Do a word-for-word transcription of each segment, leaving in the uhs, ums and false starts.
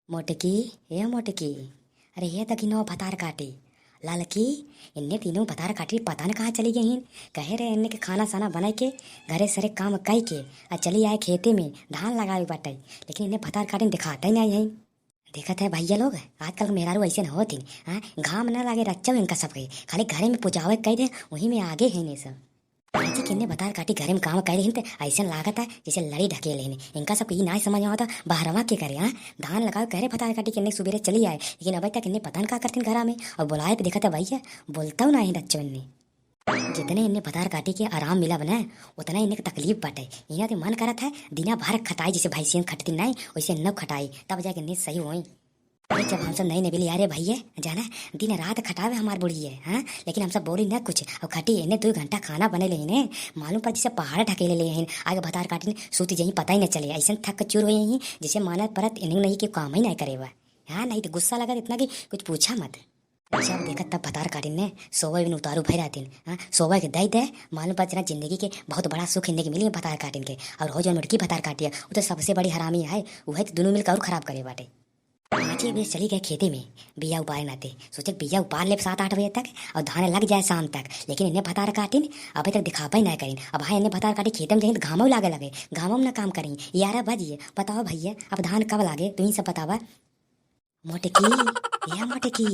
मोटकी, ए मोटकी, अरे हे दखिनवा भतार काटी, ललकी, इन्ने तीनों भतार काटी पता न कहाँ चली गई हैं। कहे रहे इन्ने के खाना साना बनाई के, घरे सरे काम कई के, आ चली आए खेते में, धान लगावे बाटे, लेकिन इन्ने भतार काटी दिखाते ही नहीं हैं। देखत है भैया लोग, आजकल के मेहरारू ऐसे न होत हिन, हाँ, घाम न लागे रच्चो इनका सबके, खाली घरे में पुजावे कह दे, वही में आगे हैं ये सब। चाची किन्ने भतार काटी घरे में काम करे हिन त ऐसन लागत है जैसे लड़ी ढकेले हिन। इनका सबके ई नाय समझ में आवत बहरवा के करे, हाँ? धान लगावे करे भतार काटी किन्ने सुबेरे चली आए, लेकिन अबे तक इन्ने पता न का करतिन घरा में। और बुलाए पे देखत है भैया, बोलता ना है रच्चो इन्ने। जितने इन्ने भतार काटी के आराम मिला बना, उतना इन्ने के तकलीफ बाटे। इन्हें तो मन करत है दिना भर खटाई, जैसे भैंसियन खटती नहीं वैसे न खटाई, तब जाके इन्ने सही होई। अरे जब हम सब नए नबी लिया रे भैया, जाना दिन रात खटावे हमार बुढ़िया, हाँ, लेकिन हम सब बोली ना कुछ। और खटी इन्हें दो घंटा खाना बने ले इन्हें, मालूम पर जैसे पहाड़ ढकेले ले हैं। आगे भतार काटिन सूती जहीं पता ही न चले, ऐसन थक चूर हुए हैं जैसे मानत परत इन्हें नहीं के काम ही नहीं करे बा। हाँ, नहीं तो गुस्सा लगा इतना कि कुछ पूछा मत। जब देखत तब भतार काटिन ने सोवे बिन उतारू भई रहतिन, हाँ, सोवे के दई दे, मालूम पर जना जिंदगी के बहुत बड़ा सुख इन्हें के मिली भतार काटिन के। और हो जो मोटकी भतार काटिया, वो तो सबसे बड़ी हरामी है, वह तो दोनों मिलकर और खराब करे बाटे। पाँचे बजे चली गए खेते में बिया उपारे नाते। सोचे बिया उपार लेब सात आठ बजे तक और धान लग जाए शाम तक, लेकिन इन्हें भतार काटिन अबे तक दिखाबे ना करिन। अब हाँ, इन्हें भतार काटी खेते में जाइन तो घामो लागे लगे, घामो में ना काम करिन। ग्यारह बजिए, बताओ भैया, अब धान कब लागे, तुहीं सब बतावा। मोटकी, हे मोटकी,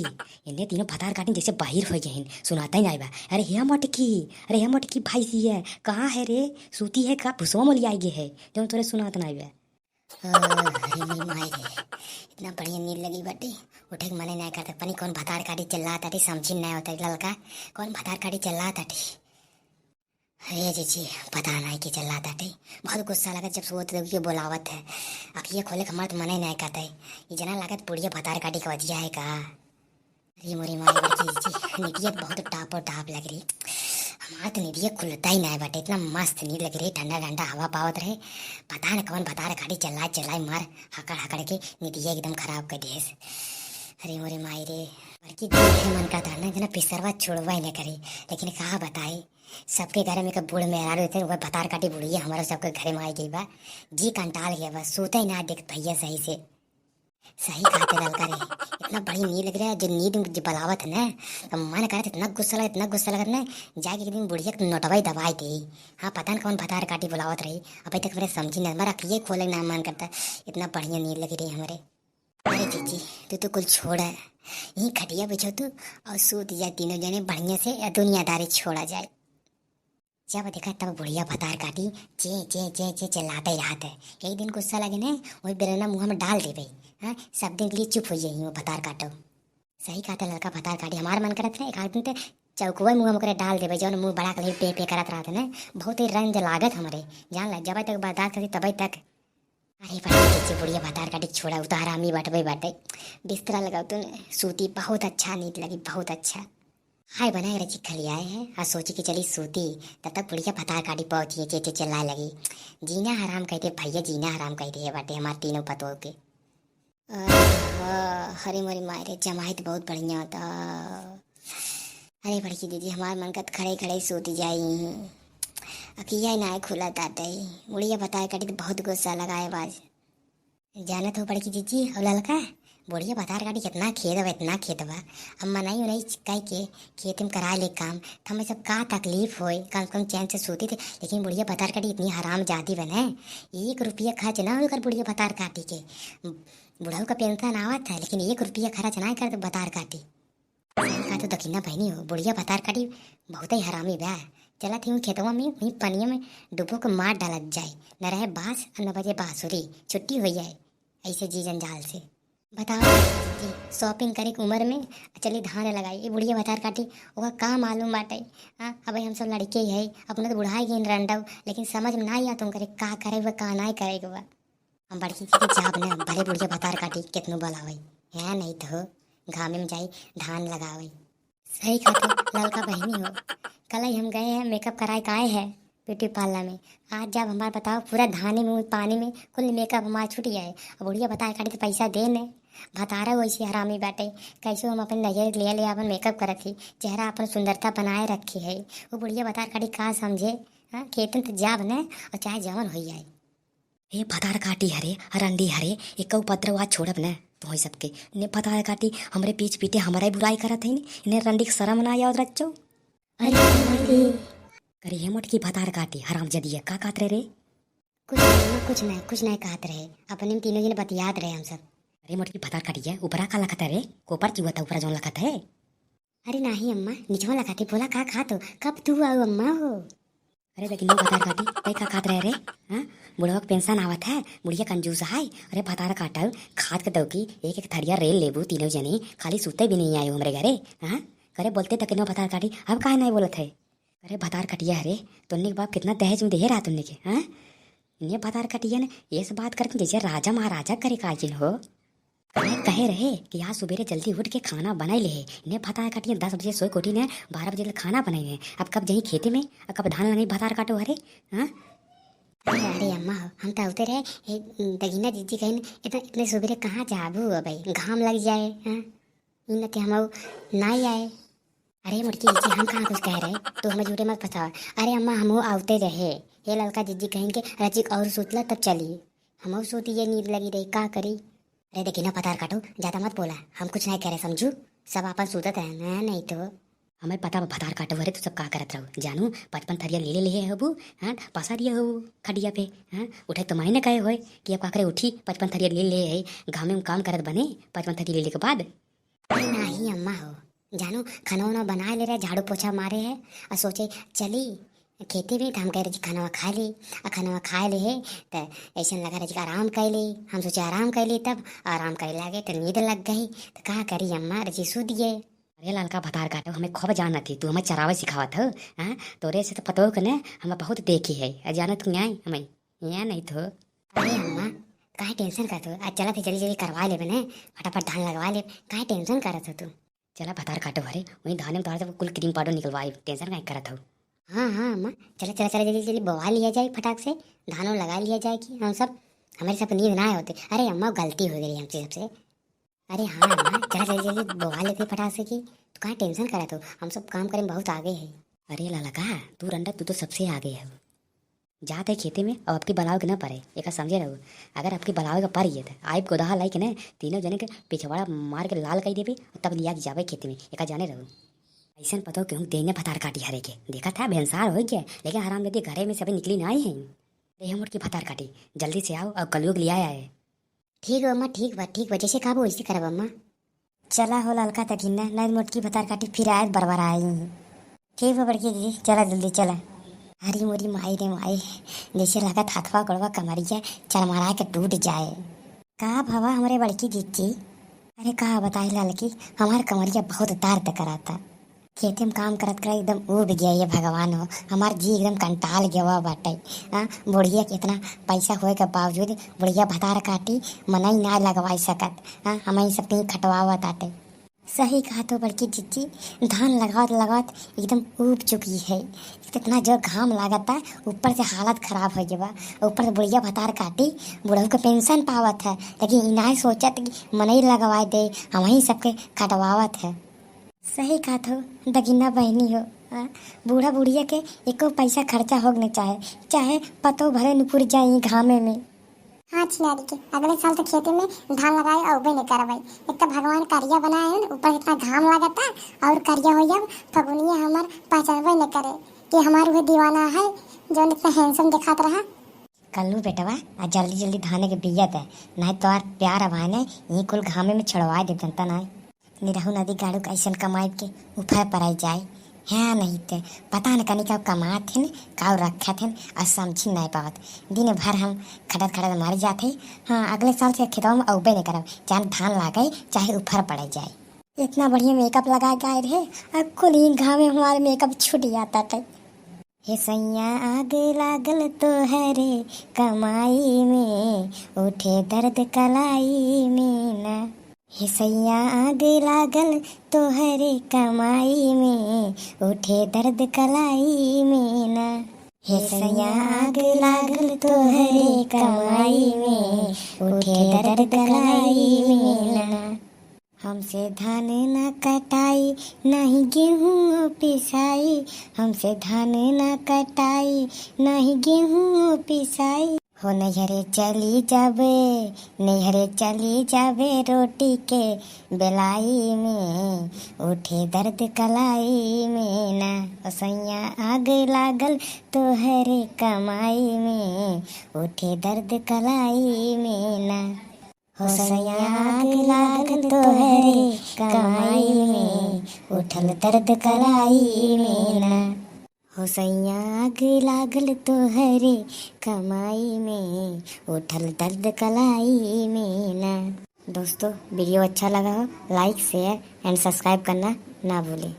इन्हें तीनों भतार काटिन जैसे बाहिर हो गए हैं, सुनाता ही नहीं बा। अरे हे मोटकी, अरे हे मोटकी, भाई जी है, कहाँ है रे? सूती है का? भुसवा मोली आई गए है, जो तोरे सुनात नहीं बा। ओ, अरे मोरी माई रे, इतना बढ़िया नींद लगी बाटे, उठे के मने नाय करता। पनी कौन भतार काटी चिल्लात आटे, समझी नाय होता ललका, कौन भतार काटी चिल्लात आटे। अरे जीजी, पता नाय के चिल्लात आटे, बहुत गुस्सा लगत जब सोत देवी के बोलावत है। अखिए खोले के हमार तो मने नाय करता है, ये जना लागत बुढ़िया भतार काटी के वजिया है का। अरे मोरी माई रे जीजी, निदिया बहुत टापो टाप लग रही। हमार तो निदिया खुलता ही नाय बाटे, इतना मस्त नींद लग रही, ठंडा ठंडा हवा पावत रहे। पता न कौन भतार काटी चिल्लाए चिल्लाए मार हकड़ हकड़ के निदिया एकदम खराब कर देस। अरे मोरी माई रे, बड़की दीदी के मन का था ना, जना पिसरवा छोड़वा ही न करे, लेकिन कहा बताई, सबके घर में एक बूढ़ मेहरारू रहते, वह भतार काटी बुढ़िया हमारा सबके घर में आई गई बा। जी कंटाल गया बा, सोते ही ना देख भैया सही से। सही कहते ललका रे, इतना बड़ी नींद लग रहा है, जो नींद में जो बलावत है ना, तो मन करत इतना गुस्सा लगत, इतना गुस्सा लगत ना, जाके एक दिन बुढ़िया के नोटवा ही दबाई दे। हाँ, पता न कौन भतार काटी बुलावत रही, अबे तक मेरे समझी ना, हमारा अखिए खोले ना मन करता, इतना बढ़िया नींद लगी रही हमारे। अरे जीजी, तू तो कुल छोड़ा, यहीं खटिया बिछो तू और सूत जा तीनों जने बढ़िया से, या दुनियादारी छोड़ा जाए। जब देखा तब बुढ़िया भतार काटी चे चे चे चे चिल्लाते ही रहत है। एक दिन गुस्सा लगे ने, वही बेलना मुँह में डाल देबे, हाँ, सब दिन के लिए चुप हो जाई वो भतार काटो। सही कहते ललका भतार काटी, हमार मन करत है एक आध दिन ते चौकुआ मुँह में ओकरे डाल देबे, जौन मुँह बड़ा के पे पे करत रहत है ने, बहुत ही रंज लागत हमरे, जान ला, जब तक बर्दाश्त करी तब तक। अरे बड़की जीजी, बुढ़िया भतार काटी छोड़ा, उ तो हरामी बटबे बाटे। बिस्तरा लगाओ तूने, सूती, बहुत अच्छा नींद लगी, बहुत अच्छा। हाय बनाए रची खलियाए है, आ सोची कि चली सूती, तब तक बुढ़िया भतार काटी पहुँची है, चेचे चिल्लाए लगी, "जीना हराम कह दे भैया, जीना हराम कह दे बाटे हमार तीनों पतोह के।" आहा, हरे मोरी माय रे, जमाई तो बहुत बढ़िया होता। अरे बड़की दीदी, हमार मन करत खड़े खड़े सूती जाई। अखिया ही नाय खुला ताटे। बुढ़िया भतार काटी तो बहुत गुस्सा लगाए बाज। जानत हो बड़की जीजी और ललका, बुढ़िया भतार काटी कितना खेत बा, इतना खेत बा। अब मनई उनई कह के खेत में कराए ले काम, तो हमें सब का तकलीफ होए, कम से कम चैन से सोती थे। लेकिन बुढ़िया भतार काटी इतनी हराम जादी बने, एक रुपया खर्च ना हो कर बुढ़िया भतार काटी के। बुढ़ऊ का पेंशन आवत है, लेकिन एक रुपया खर्च ना कर भतार काटी। सही कहा तो दखिना बहनी हो, बुढ़िया भतार काटी बहुत ही हरामी बा। चलत ही उन खेतवा में, वहीं पनिया में डुबो के मार डालत जाए, न रहे बांस और न बजे बांसुरी, छुट्टी हो जाए ऐसे जी जंजाल से। बताओ जी, shopping करे के उम्र में चली धान लगाई, ये बुढ़िया भतार काटी, ओका का मालूम बाटे। हाँ, अब हम सब लड़के ही है, अपना तो बुढ़ाई गई रंडव, लेकिन समझ में ना आया तुम करे का करे बा, का ना करे के बा। हम बड़की जी के जाब ने, भले बुढ़िया भतार काटी कितनो बलावे, है नहीं तो घामे में जाई धान लगावे। सही कहते ललका बहनी हो, कल ही हम गए हैं makeup कराए के आए हैं beauty parlour में। आज जब हमार बताओ पूरा धाने में पानी में कुल makeup हमार छूट गया है। अब बुढ़िया भतार काटी तो पैसा दे ने, भतारा वैसे हरामी बाटे, कैसे हम अपन नजर ले ले अपन makeup करत ही, चेहरा अपन सुंदरता बनाए रखे है। वो बुढ़िया भतार काटी का समझे, हाँ, खेतन तो जाब ने और चाहे जवन हो जाए। ए भतार काटी हरे, हरंडी हरे, एक उपद्रव आज छोड़ब न। तोहई सबके, ने भतार काटी, हमरे पीछ पीटे हमरा ही बुराई करत है, इन्हें रंडी के शरम ना आवत रच्चो। अरे, अरे। करे हे मोटकी भतार काटी, हरामजादी है, का कहत रहे रे? कुछ नहीं, कुछ नहीं, कुछ नहीं कहत रहे, अपने में तीनों जने बतियात रहे हम सब। अरे मोटकी भतार काटी है, ऊपरा का लखत है रे? कोपर चुआ था ऊपरा जौन लखत है। अरे नाही अम्मा, निचवा लखत है, बोला का खात हो? कब तू आओ अम्मा हो? अरे दगिना भतार काटी, तै का खात रहे रे? हाँ? बुढ़वा के पेंशन आवत है, बुढ़िया कंजूस है। अरे भतार काटल, खात के दौकी, एक एक थरिया रेल लेबू तीनों जनी, खाली सूते भी नहीं आए हमरे घरे। हाँ? करे बोलते दगिना भतार काटी, अब काहे नहीं बोलत है? अरे भतार कटिया रे, तुन्ने के बाप कितना दहेज में देहे रहा तुन्ने के, हाँ? इन्हें भतार कटिया ने ये सब बात करते जैसे राजा महाराजा करे काजिन हो। कहे, कहे रहे कि आज सुबेरे जल्दी उठ के खाना बनाई ले है। इन्हें भतार कटिया दस बजे सोए के उठी ने, बारह बजे ले खाना बनाई ने। अब कब जाई खेते में, अब कब धान लगाई भतार काटो हरे, हाँ? अरे, अरे अम्मा हो, हम तो होते रहे, ए, दगिना जीजी कहिन, इतना, इतने सुबेरे कहाँ जाबू अब, घाम लग जाए, हाँ? ई न कि हम ना आए। अरे मोटकी जीजी, हम कहाँ कुछ कह रहे, तू हमें झूठे मत फंसावा। अरे अम्मा, हमहू आवते रहे, हे ललका जीजी कहिन के रचिक और सूतला तब चली। हमहू सूती, ये नींद लगी रही, का करी? अरे देखी ना भतार काटो, ज्यादा मत बोला, हम कुछ नहीं कह रहे समझू, सब आपन सूतत रहे ना, नहीं तो। हमें पता बा भतार काटो हरे, तू सब का करत रहो जानू, पचपन थरिया ले ले ले हबू, हाँ, पसा दिया हो खटिया पे, हाँ, उठे तो माई ने कहे होए कि अब का करे उठी, पचपन थरिया ले ले है, घामे में काम करत बने, पचपन थरिया ले ले के बाद। अरे नाही अम्मा हो, जानू, खाना वाना बनाए ले रहे, झाड़ू पोछा मारे है, और सोचे चली खेते में, तो हम कह रहे जी खाना खा ले, और खाना खाए ले है, तो ऐसे लगा रहे जी आराम कर ले, हम सोचे आराम कर ले, तब आराम करे लागे तो नींद लग गई, तो का करी अम्मा, रजी सूत गए। अरे ललका भतार काटो, हमें खूब जानत ही, तू हमें चरावे सिखावत हो, हाँ, तोरे से तो पतो के ने, हम बहुत देखी है, आ जानत तू आई हमें, या नहीं तो। अरे अम्मा, काहे टेंशन करत हो, आज चलत है जल्दी जल्दी करवा लेबे ने, फटाफट धान लगवा लेब, काहे टेंशन करत हो तू? चला भतार काटो हरे, वहीं धाने में तोहार सब कुल क्रीम पाउडर निकलवाई, टेंशन काहे करत हो? हाँ, हाँ, अम्मा, चला, चला, चला, जल्दी, जल्दी बोवा लिया जाए फटाक से, धान वान लगा लिया जाए कि हम सब, हमारे सब नींद ना आए होते। अरे अम्मा, गलती हो गई हमसे, सबसे। अरे हाँ अम्मा, चला, जल्दी, जल्दी बोवा लेते फटाक से कि, तू काहे टेंशन करत हो, हम सब काम करे में बहुत आगे है। अरे ललका, तू रंडा, तू तो सबसे आगे है। जात है खेते में, अब अबकी बलावे के न परे, एका समझे रहू। अगर अबकी बलावे के पड़ गए त आइब गोदहा लाई के न, तीनों जने के पिछवाड़ा मार के लाल कई देबे, तब लिया के जाबे खेते में, एका जाने रहू। ऐसन पतो केहू देने भतार काटी हरे के, देखा था भेंसार हो गया, लेकिन हराम यदि घरे में सभी निकली ना आई है। अरे हम मोटकी भतार काटी, जल्दी से आओ और कलयुग लिया आए। ठीक बा अम्मा, ठीक बा, ठीक बा, जैसे कहबो वैसे करब अम्मा। चला हो ललका तगिन्ना, नहीं मोटकी भतार काटी फिर आयत बरबर आई। ठीक बा बड़की दीदी, चला जल्दी चला। अरे मोरी माई रे माई, जैसे लागत हाथवा गोड़वा कमरिया चरमरा के टूट जाए। का भवा हमरे बड़की दीदी? अरे का बताई ललकी, हमार कमरिया बहुत दर्द कराता। खेते में काम करत करत एकदम ऊब गया ये भगवान हो, हमार जी एकदम कंटाल गवा बाटे। हाँ, बुढ़िया के इतना पैसा होए के बावजूद बुढ़िया भतार काटी मनई ना लगवाई सकत। हाँ, हमही सब कहीं खटवावत आटे। सही कहा तो बड़की जिज्जी, धान लगावत लगावत एकदम ऊब चुकी है। इतना जोर घाम लागता, ऊपर से हालत खराब हो गया, ऊपर से बुढ़िया भतार काटी, बुढ़ऊ के पेंशन पावत है, लेकिन इनाय सोचत कि मनई लगवा दे, हमही सबके खटवावत है। सही कहत हो दगिना बहिनी हो, आ, बूढ़ा बुढ़िया के एको पैसा खर्चा होग न चाहे, चाहे पतो भले नुपुर जाई घामे में। हाँ छिनारी के, अगले साल तो खेते में धान लगाए अउबे नहीं करबै। एक तो भगवान करिया बनाए हैं, ऊपर इतना घाम लागता और करिया हो जाब। फगुनिया हमार पहचानबे नहीं करे कि हमार वह दीवाना है जो इतना हैंडसम दिखात रहा। कल्लू बेटवा, आ जल्दी जल्दी धाने के बिया दे, नहीं तो यार प्यार अब आने ये कुल घामे में छोड़वा दे जनता नहीं। निरहू नदी गाड़ू कैसन कमाई के ऊपर पराई जाए। हाँ नहीं ते पता न कनी का कमात हन, का रखत हन, और समझी नहीं पावत। दिन भर हम खटत खटत मर जाते। हाँ, अगले साल से खेतवा में अउबे नहीं करब, चाहे धान लागे, चाहे ऊपर पड़े जाए। इतना बढ़िया मेकअप लगा के आए रहे, और कुल ही घामे हमारे मेकअप छूट जाता थे। हे सैया आग लागल तोहरे कमाई में, उठे दर्द कलाई में ना। हे सैया आग लागल तोहरे कमाई में, उठे दर्द कलाई में ना। हे सैया आग लागल तोहरे कमाई में, उठे दर्द कलाई में ना। हमसे धान ना कटाई, नाही गेहूं पिसाई। हमसे धान ना कटाई, नाही गेहूं पिसाई। हो नैहरे चली जाबे, नैहरे चली जाबे, रोटी के बेलाई में उठे दर्द कलाई में ना। ओ सैया, आग लागल तोहरे कमाई में, उठे दर्द कलाई में ना। हो सैया, आग लागल तोहरे कमाई में, उठल दर्द कलाई में ना। हो सैया, आग लागल तोहरे कमाई में, उठल दर्द कलाई में ना। दोस्तों, वीडियो अच्छा लगा हो, like, share and subscribe करना ना भूलें।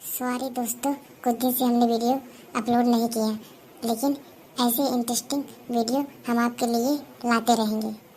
सॉरी दोस्तों, कुछ दिन से हमने वीडियो अपलोड नहीं किया, लेकिन ऐसे इंटरेस्टिंग वीडियो हम आपके लिए लाते रहेंगे।